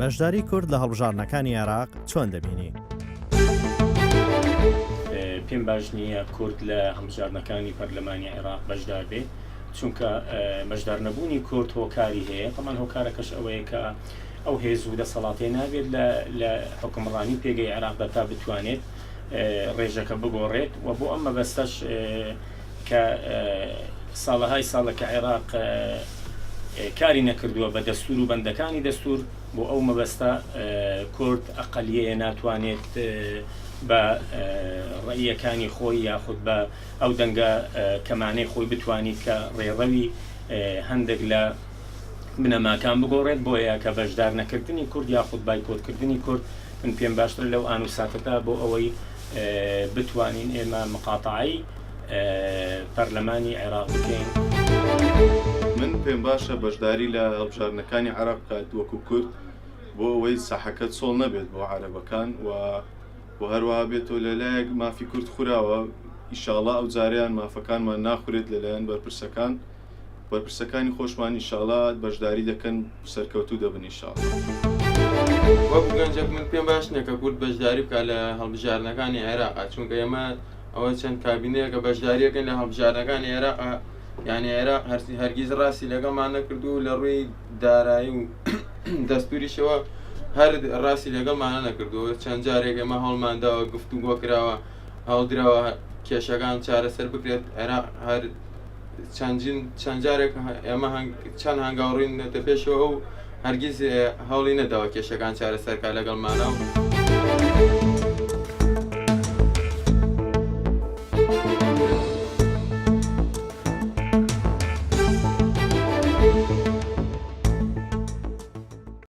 بەشداری کورد لە هەڵبژاردنەکانی عێراق چۆن دەبینی؟ پێم باش نییە کورد لە هەڵبژاردنەکانی پەرلەمانی عێراق بەشدار بێ چونکە بەشدار نەبوونی کورد هۆکاری هەیە تەمان هۆکارەکەش ئەوەیە کە ئەو هێز و دەسەڵاتێ نابێت لە حکومڕانی پێگەی عێراقدا تا بتوانێت ڕێژەکە بگۆڕێت و بۆ ئەم مەبەستەش کە ساڵەهای ساڵە کە عێراق کاری نەکردووە بە دەستور و بەندەکانی دەستور بۆ ئەو مەبەستە کورد ئەقلیەیە ناتوانێت بە ڕەئیەکانی خۆی یاخود بە ئەو دەنگە کەمانەی خۆی بتوانیت کە ڕێڕەوی هەندێک لە بنەماکان بگۆڕێت بۆیە کە بەشدار نەکردنی کورد یاخود بایکۆتکردنی کورد من پێم باشترە لەو ئان و ساتەدا بۆ ئەوەی بتوانین ئێمە مقاتەعەی پەرلەمانی عێراق بکەین. من پێم باشە بەشداری لە هەڵبژاردنەکانی عێراق بکات وەکو کورد بۆ ئەوەی ساحەکە چۆڵ نەبێت بۆ عەرەبەکان و و هەروەها بێتەوە لەلایەک مافی کورد خوراوە ئیشاڵا ئەو جارەیان مافەکانمان ناخورێت لەلایەن بەرپرسەکان بەرپرسەکانی خۆشمان ئیشاڵا بەشداری دەکەن سەرکەوتوو دەبن ئیشاڵا. وەکو گەنجێک من پێم باش نییە کە کورد بەشداری بکات لە هەڵبژاردنەکانی عێراقا چونکە ئێمە ئەوە چەند کابینەیەکە بەشداریەکەن لە هەڵبژاردنەکانی عێراقا یعنی عێراق هەرگیز ڕاستی لەگەڵمان نەکردو لە ڕووی دارایی و دەستوریشەوە هەر ڕاستی لەگەڵمانە نەکردو چەند جارێک ئێمە هەوڵمان داوە گفتوگۆ کراوە هەوڵدراوە کێشەکان چارەسەر بکرێت عێراق هەر چەندین چەند جارێک ئێمە چەند هەنگاو ڕووینەتە پێشەوە و هەرگیز هەوڵی نەداوە کێشەکان چارەسەرکە لەگەڵمانە و.